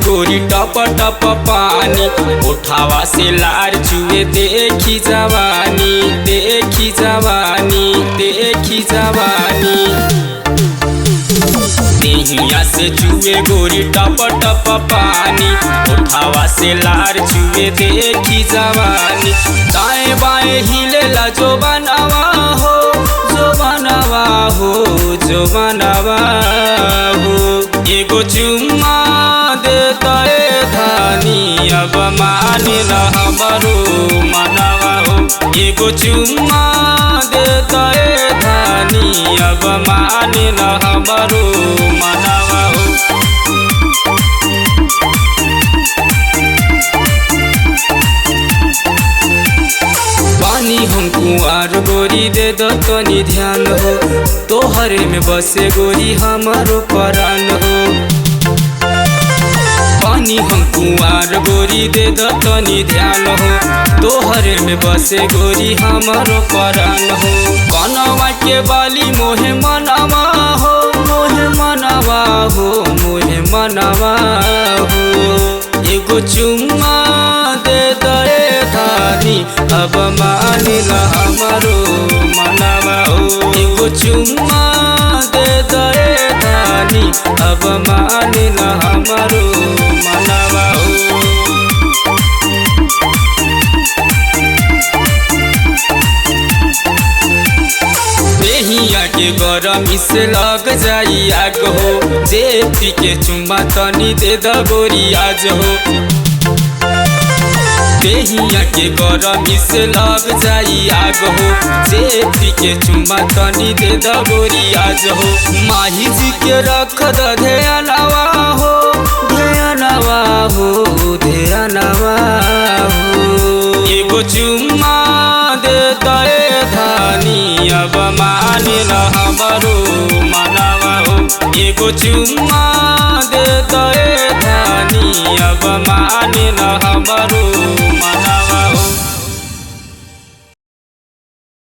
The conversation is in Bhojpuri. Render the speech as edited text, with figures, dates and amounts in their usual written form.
गोरी टप टप पानी, उठावा से लार चुए देखी जवानी, देखी जवानी, देखी जवानी। देहिया से चुए गोरी टप टप पानी, उठावा से लार चुए देखी जवानी। दाएं बाएं हिलेला जो बनावा हो, जो बनावा हो, जो बनावा हो। एगो चुम्मा देता ए धानी, अब मानिल हमरो मनवा हो। एगो चुम्मा देता ए धानी, अब मानिल हमरो मनवा हो। पानी हम कुंवार गोरी दे दो तनी ध्यान हो, तोहरे में बसे गोरी हमारो परान हो। पानी हम कुंवार गोरी दे दो तनी ध्यान हो, तोहरे में बसे गोरी हमारो परान हो। कनवा के बाली मोहे मनवा हो, मोहे मनवा हो, मोहे मनवा हो। एगो चुम्मा दे दे धानी, अब मानिल हमारो मनवा हो। एगो चुम्मा दे दे धानी, अब मानिल हमारो मनवा हो। देहिया के गरमी से लग जाई आग हो, जेठी के चुम्मा तनी दे द गोरी आज हो। देहिया के गरमी से लग जाई आग हो, जेठी के चुम्मा तनी दे द गोरी आज हो। माही जी के रख द ध्यानवा हो, ध्यानवा हो, ध्यानवा हो। एगो चुम्मा दे दे धानी, अब मानिल हमरो मनवा हो। एगो चुम्मा दे दे धानी, अब मानिल हमरो मनवा।